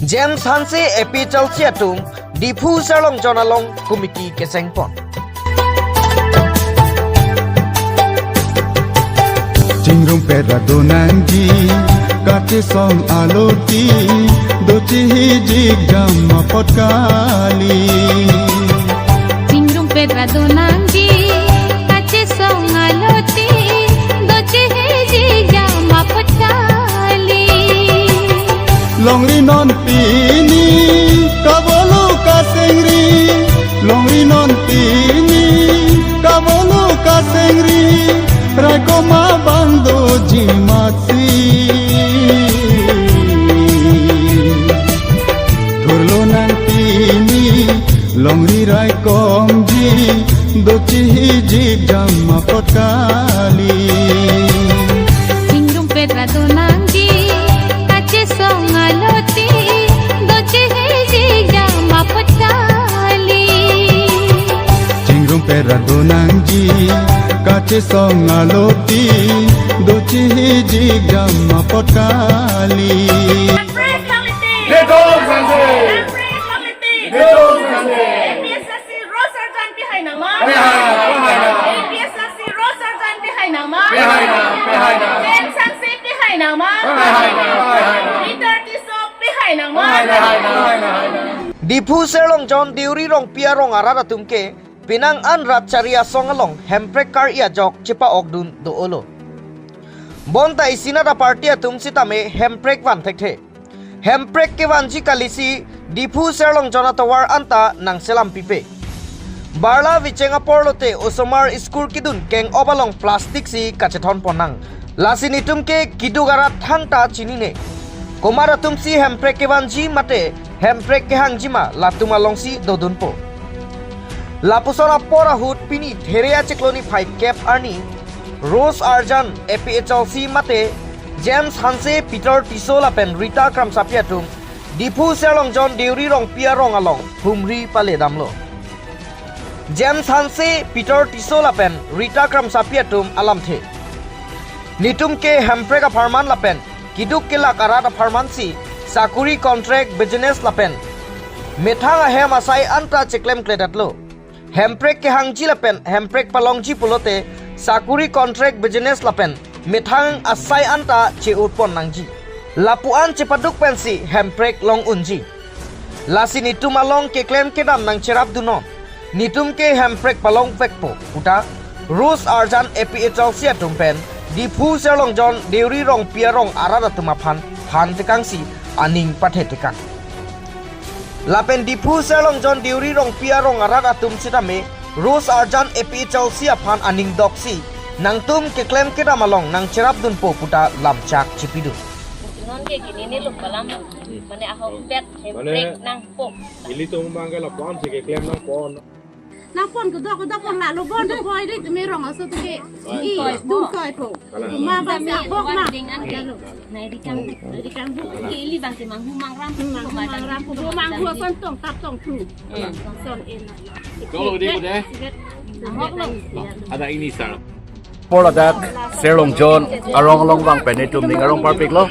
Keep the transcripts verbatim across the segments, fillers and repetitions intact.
James Hanse A P H L C atum Diphu Serlongjon along committee kechengpon. Chingrumpet rat do nangji, kachesong aloti, dochihijik jam apot kali. Chingrumpet rat do nangji, kachesong aloti, dochihijik jam apot kali. Longri non pini, kabolu kasengri, longri non pini, kabolu kasengri, raikom abang doji matsi. Thurlo nang pini, longri raikomji, dochihijik jam apot kali. Chingrumpet rat do nangji, kachesong aloti, dochihijik jam apot kali. Chingrumpet rat do nangji, kachesong aloti, dochihijik jam apot kali. Hemprek Committee! Hemprek Committee! A P H L C Rose Arjan pihai nangma? Pihai nang, pihai nang. A P H L C Rose Arjan pihai nangma? Pihai nang, pihai nang. James Hanse pihai nangma? Pihai nang, pihai nang. Peter Tisso pihai nangma? Pihai nang, pihai nang. Diphu Serlongjon Deuri Rongpi arong arat atum ke penang an rat chari asong along hemprek kar-i ajok chepa-okdun do-olo. Bonta isinat aparty atum sitame hemprek van thekthe. Hemprek kevanji kalisi Diphu Serlongjon atovar anta nangselam pipe. Barla vicheng apor lote osomar school kedun keng-op along plastic si kachethon ponnang. Lasi netum ke keduk arat thangta chinine. Komat atumsi hemprek kevanji mate hemprek kehangjima latum alongsi dodunpo. Lapuson apor ahut pini There achiklo niphai kep arni Rose Arjan A P H L C mate James Hanse, Peter Tisso lapen Rita Kramsapi atum Diphu Serlongjon Deuri Rongpi arong along humri paledamlo. James Hanse, Peter Tisso lapen Rita Kramsapi atum alamthe. Netum ke hemprek apharman lapen keduk kelak arat apharmansi sakuri contract business lapen methang ahem asai anta cheklemkledetlo. Hemprek kehangji lapen hemprek palongji pulote sakuri contract business lapen methang asai anta che-utpon nangji. Lapu-an chepaduk pensi hemprek long unji. Lasi netum along keklem kedam nangcherapdunnon. Netum ke hemprek palongvekpo puta Rose Arjan A P H L C atum pen Diphu Serlongjon Deuri Rongpi arong arat atum aphan thantekangsi aning pathetekang. Lapen Diphu Serlongjon Deuri Rongpi arong arat atum sitame Rose Arjan A P H L C aphan aning doksi nangtum keklem kedam along nangcherapdunpo puta lamchak chipidun. Non ke kini ni luk balam, mane ahok pet, mane hemprek nangpo. Ilitum abang ke lapu-ansi keklem nangpon. Nangpon kedok kedok pon lalu bon tu koi di tumi rong aso tu ke. I, dung koi po. Ma bang sa bok ma. Ding an ke. Nai di kang, di kang bu. Ke ili bang ke manghu mangram. Manghu mangram, bu manghu son tong tap tong tu. Son in. Kalau di bu deh. Ahok lo. Ada ini sar. Apor ladak Serlongjon arong along vang pen netum ning arong parpiklo.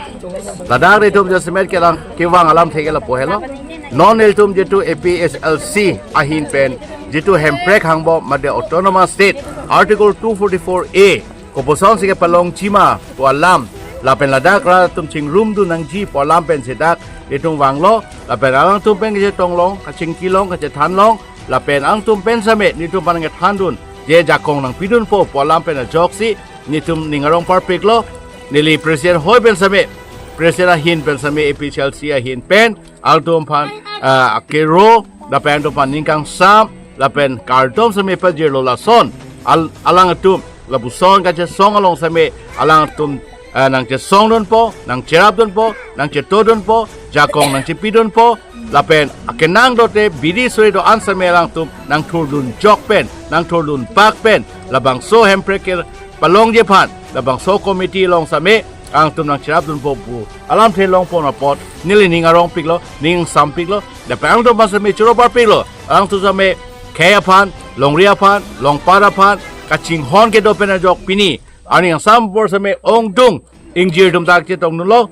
Ladak netum jasemet kelang kevang alamthe ke lapu helo. Non netum jitu A P H L C ahin pen jitu hemprek hangbom mate Autonomous State Article two forty-four A koposonsi kepalongjima pu alam lapen ladak rat atum chingrumdun nangji pu alam pensi dak netum vanglo lapen alangtum pen kachetong long, kachingki long, kachethan long, lapen alangtum pen same netum aphan kethandun, je jakong nangpidunpo pu alam pen ajoksi netum ning arong parpiklo. Neli president hoi pen same, president ahin pen same, A P H L C ahin pen alangtum aphan, ah, akero lapen alangtum aphan ning kangsam lapen kardom same pajirlo lason al-, alangtum lapuson kachesong along same alangtum, eh, nangchesongdunpo, nangcherapdunpo, nangchetodunpo, jakong nangchepidunpo, lapen akenang dote bidi suri do-an same alangtum nangthurdun jok pen, nangthurdun pak pen, labangso hemprek kepalongji aphan, labangso committee along same alangtum nangcherapdunpo pu alamthe longpon apot neli ning arong piklo, ning sampiklo, lapen alangtum aphan same choro parpiklo, alangtum same khei aphan, longri aphan, longpat aphan kachinghon kedo pen ajok pini arni angsam apor same ongdung ingjir atum dak chetongdunlo.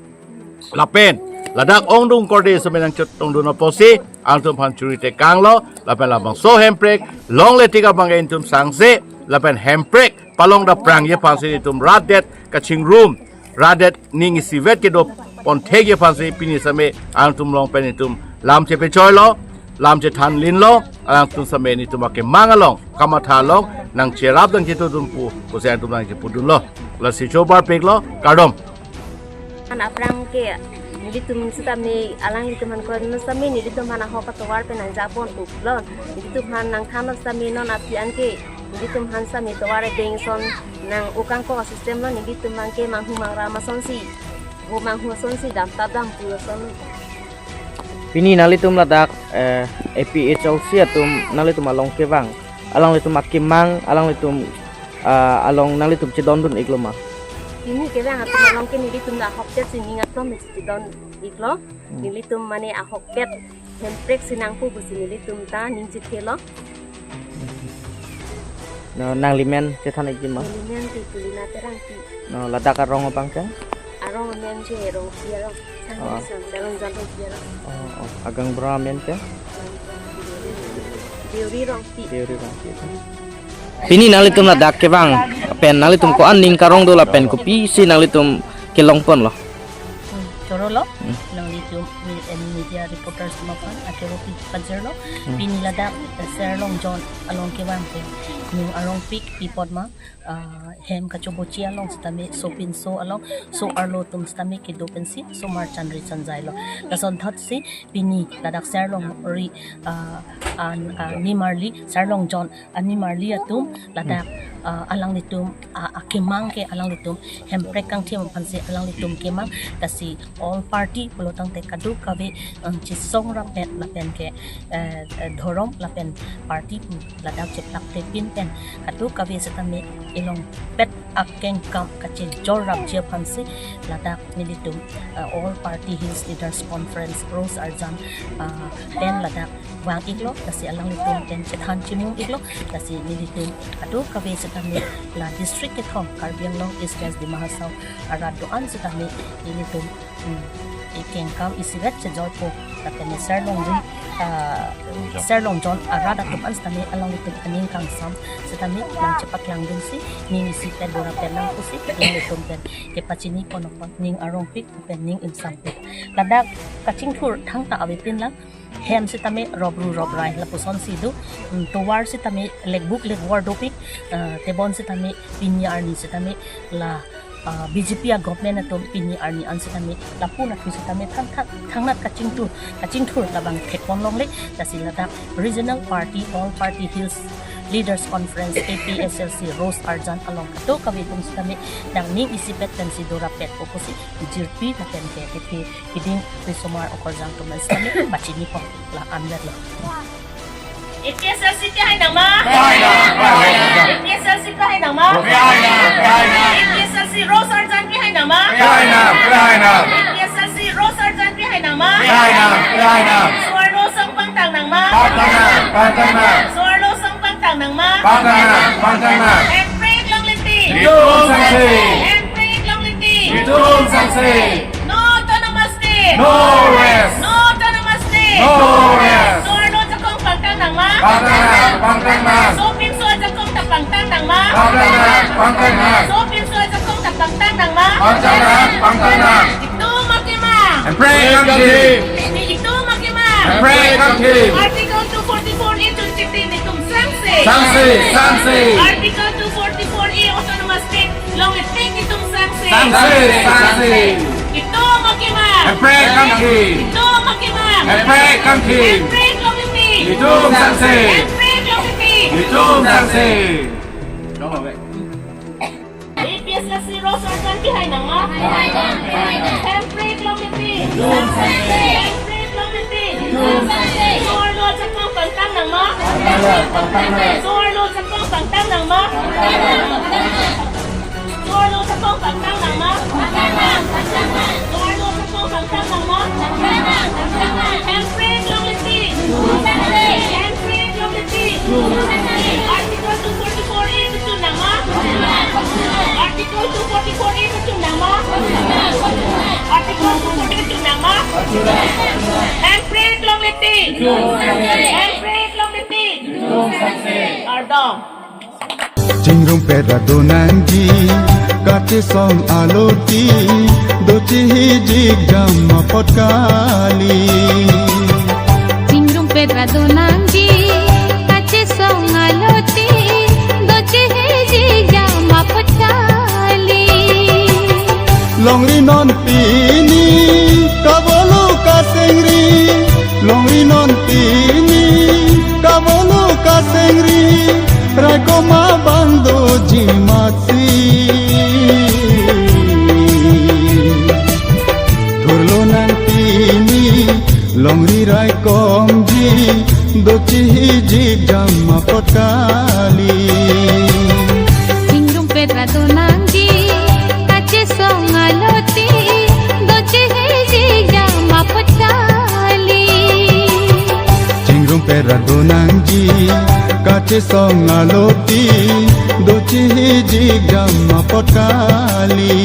Lapen ladak ongdung korde seme nangchetongdun apotsi alangtum aphan churi tekanglo, lapen labangso hemprek longle tik abang ke nelitum sangse, lapen hemprek palong daprangji aphansi nelitum rat det kachingrum, rat det ning isivet kedo ponthekji aphansi pini seme alangtum along pen nelitum lam chepechoilo, lam chethanlinlo, alangtum seme nelitum akemang along, kamatha along nangcherap nangchetudun pu pusi alangtum nangchepudunlo. Lasi chobar piklo, kardom. Aphrang ke nelitum sitame alanglitum aphan krono sitame nelitum aphan ahok atovar pen nangjaponpuplo. Nelitum aphan nangthanlo sitame non aphi an ke nelitum aphan sitame tovar ebeng ason nang-o kangkok asystem lo, nelitum aphan ke manghu mangram asonsi, vo manghu asonsi damtap dampu ason. Pini nanglitum ladak, eh, A P H L C atum nanglitum along kevang, alanglitum akemang, alanglitum, ah, along nanglitum chedondun iklo ma? Pini kevang atum along ke nelitum la ahokpet si ning aklong si chedon iklo. Hmm. Nelitum mane ahokpet hemprek si nangpu pusi nelitum ta ning chethelo. No, nanglimen chethan ikji ma? Nelimen ke Tulina Terangpi. No, ladak arong abang ke? Arong amen ke Rongpi arong. Ah. Sang, sang, Rongjan Rongpi arong. Oh, oh. Agaonbura amen ke? Deuri Rongpi. Deuri Rongpi. Pini nanglitum ladak kevang pen nanglitum ko-an ning karong do lapen kopisi nanglitum kelongponlo? Hmm, choro lo. Hmm. Nanglitum mi-, eh, media reporters atum aphan akero pi pajirlo. Hmm. Pini ladak, eh, Serlong Zone along kevang pen ning arongpik pi apot ma, ah, hem kachobochi along sitame sopinso along so-arlo atum sitame kedo pensi osomar chan ri chan jailo. Lason thotsi pini ladak Serlong ri, ah, an, ah, nimarli, Serlong Zone animarli atum ladak, ah, alanglitum, ah, akemang ke alanglitum hemprek kangthim aphansi alanglitum kemang, lasi all party pulo tangte kadokave, um, chesong rappet lapen ke, eh, eh, dhorom lapen party pu ladak cheplak thepin pen kadokave sitame elongpet akengkam kachejor rapji aphansi ladak nelitum, eh, All Party Hills Leaders Conference Rose Arjan, ah, pen ladak vang iklo, lasi alanglitum pen chethan chimum iklo, lasi nelitum kadokave sitame la district kethom Karbi Anglong, East West Dima Hasao arat do-an sitame nelitum, hmm, ikengkam isivet chejorpo, lapen Serlong ri, ah, Serlong Zone arat atum an sitame alanglitum aning kangsam sitame nangchepaklangdunsi ning isipet dorap pen nangpusi alanglitum pen kepachini ponokon ning arongpik pen ning ingsampik. Ladak kachingthur thangta avepin lang. Hem sitame ropru roprai lapusonsi do. Hmm, tovar sitame lekbuk lekvor dopik. Eh, tebon sitame pini arni sitame la, ah, B J P a-government atum pini arni an sitame lapu lapu sitame thang thang thangnat kachingthur, kachingthur labang thekpon longle. Lasi ladak Regional Party, All Party Hills Leaders Conference, A P H L C Rose Arjan along kadokave atum sitame nangning isipet pensi dorapetpo pusi jirpi lapen ke A P H L C keding risomar okorjang atum sitame pachinipon la anvetlo. A P H L C pihai nangma? Pihai nang, pihai nang. A P H L C pihai nangma? Pihai nang, pihai nang. A P H L C Rose Arjan pihai nangma? Pihai nang, pihai nang. A P H L C Rose Arjan pihai nangma? Pihai nang, pihai nang. So-arlo asong pangtang nangma? Pangtang nang, pangtang nang. So-arlo asong pangtang nangma? Pangtang nang, pangtang nang. Hemprek longle tik. Itum sangse. Hemprek longle tik. Itum sangse. No autonomous state. No rest. No autonomous state. No rest. So-arlo ajakong pangtang nangma? Pangtang nang, pangtang nang. Sopinso ajakong ta pangtang nangma? Pangtang nang, pangtang nang. Sopinso ajakong ta pangtang nangma? Pangtang nang, pangtang nang. Itum akemang. Hemprek kangthim. Itum akemang. Hemprek kangthim. Article two forty-four A chunchiti nelitum sangse. Sangse, sangse. Article two forty-four A autonomous state longle tik itum sangse. Sangse, sangse. Itum akemang. Hemprek kangthim. Itum akemang. Hemprek kangthim. Hemprek longle tik. Itum sangse. Hemprek longle tik. Itum sangse. A P H L C Rose Arjan pihai nangma? Hemprek longle tik. Hemprek longle tik. So-arlo ajakong pangtang nangma? So-arlo ajakong pangtang nangma? So-arlo ajakong pangtang nangma? So-arlo ajakong pangtang nangma? Hemprek longle tik. Hemprek longle tik. Article two forty-four A kechun nangma? Article two forty-four A kechun nangma? Article two forty-two nama? Hemprit longle ti. Hemprit longle ti. Kardom. Chingrumpet ra do nangji, kachesong aloti, dochihijik jam apot kali. Chingrumpet ra do nangji, kachesong aloti, dochihijik jam apot kali. Longri non pini, kabolo kasengri, longri non pini, kabolo kasengri, raikom abang doji matsi. Thurlo nang pini, longri raikomji, dochihijik jam apot kali. Chingrumpet ra do nangji, kachesong aloti, dochihijik jam apot kali. Chingrumpet ra do nangji, kachesong aloti, dochihijik jam apot kali.